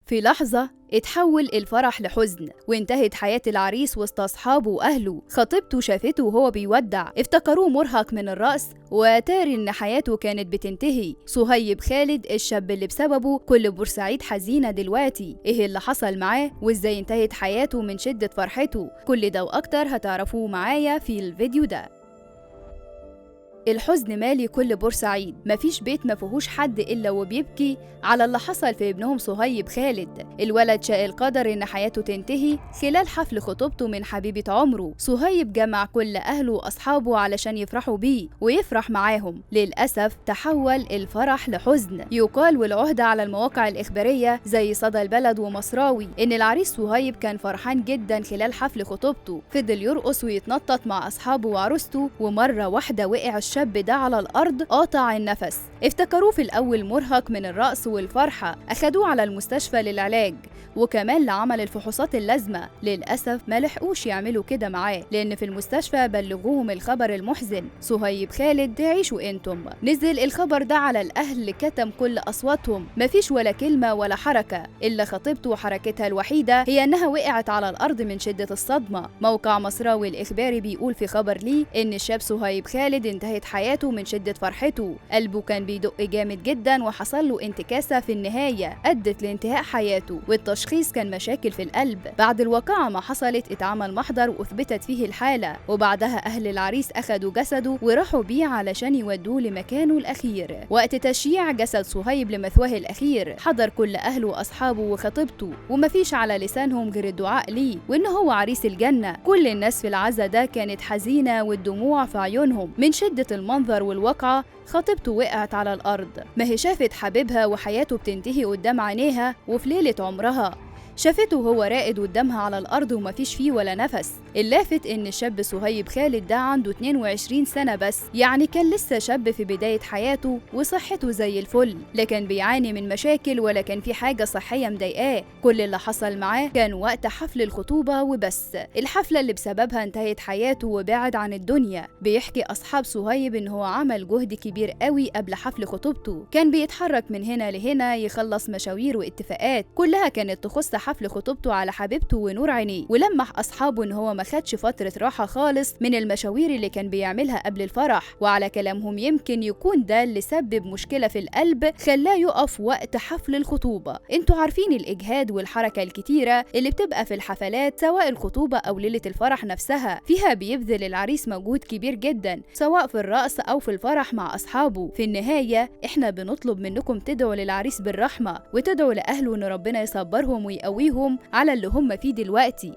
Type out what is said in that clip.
في لحظة اتحول الفرح لحزن، وانتهت حياة العريس وسط أصحابه وأهله. خطيبته شافته وهو بيودع، افتكروه مرهق من الرأس وتاري إن حياته كانت بتنتهي. صهيب خالد الشاب اللي بسببه كل بورسعيد حزينة دلوقتي، ايه اللي حصل معاه وازاي انتهت حياته من شدة فرحته؟ كل ده وأكتر هتعرفوه معايا في الفيديو ده. الحزن مالي كل بورسعيد، مفيش بيت ما فيهوش حد إلا وبيبكي على اللي حصل في ابنهم صهيب خالد. الولد شاء القدر إن حياته تنتهي خلال حفل خطوبته من حبيبة عمره. صهيب جمع كل أهله وأصحابه علشان يفرحوا بيه ويفرح معاهم. للأسف تحول الفرح لحزن. يقال والعهدة على المواقع الإخبارية زي صدى البلد ومصراوي إن العريس صهيب كان فرحان جدا خلال حفل خطوبته، فضل يرقص ويتنطط مع أصحابه وعروسته، ومرة واحدة وقع الشاب ده على الأرض قاطع النفس. افتكروه في الأول مرهق من الرقص والفرحة، أخدوه على المستشفى للعلاج وكمان لعمل الفحوصات اللازمة. للأسف ما لحقوش يعملوا كده معاه، لأن في المستشفى بلغوهم الخبر المحزن: صهيب خالد تعيشوا انتم. نزل الخبر ده على الأهل، كتم كل أصواتهم، مفيش ولا كلمة ولا حركة، إلا خطيبته وحركتها الوحيدة هي أنها وقعت على الأرض من شدة الصدمة. موقع مصراوي الإخباري بيقول في خبر ليه إن الشاب صهيب خالد انتهت حياته من شدة فرحته، قلبه كان بيدق جامد جدا وحصل له انتكاسة في النهاية أدت لانتهاء حياته، والتشخيص كان مشاكل في القلب. بعد الواقعة ما حصلت اتعمل محضر وأثبتت فيه الحالة، وبعدها أهل العريس أخدوا جسده وراحوا بيه علشان يودوه لمكانه الأخير. وقت تشييع جسد صهيب لمثواه الأخير حضر كل أهله وأصحابه وخطيبته، ومفيش على لسانهم غير الدعاء ليه وإن هو عريس الجنة. كل الناس في العزا ده كانت حزينة والدموع في عيونهم من شدة المنظر والواقعة. خطيبته وقعت على الأرض، ما هي شافت حبيبها وحياته بتنتهي قدام عينيها وفي ليلة عمرها شافته وهو راقد قدامها على الأرض ومفيش فيه ولا نفس. اللافت إن الشاب صهيب خالد ده عنده 22 سنة بس، يعني كان لسه شاب في بداية حياته وصحته زي الفل، لا كان بيعاني من مشاكل ولا كان في حاجة صحية مضايقاه. كل اللي حصل معاه كان وقت حفل الخطوبة وبس، الحفلة اللي بسببها انتهت حياته وبعد عن الدنيا. بيحكي أصحاب صهيب إن هو عمل جهد كبير قوي قبل حفل خطوبته، كان بيتحرك من هنا لهنا يخلص مشاوير واتفاقات كلها كانت تخص حفل خطوبته على حبيبته ونور عينيه. ولمح أصحابه إن هو ما خدش فترة راحة خالص من المشاوير اللي كان بيعملها قبل الفرح، وعلى كلامهم يمكن يكون ده اللي سبب مشكلة في القلب خلاه يقف وقت حفل الخطوبة. انتوا عارفين الإجهاد والحركة الكتيرة اللي بتبقى في الحفلات سواء الخطوبة أو ليلة الفرح نفسها، فيها بيبذل العريس مجهود كبير جدا سواء في الرقص أو في الفرح مع أصحابه. في النهاية احنا بنطلب منكم تدعوا للعريس بالرحمة وتدعوا لأهله إن ربنا يصبرهم ويقويهم على اللي هم فيه دلوقتي.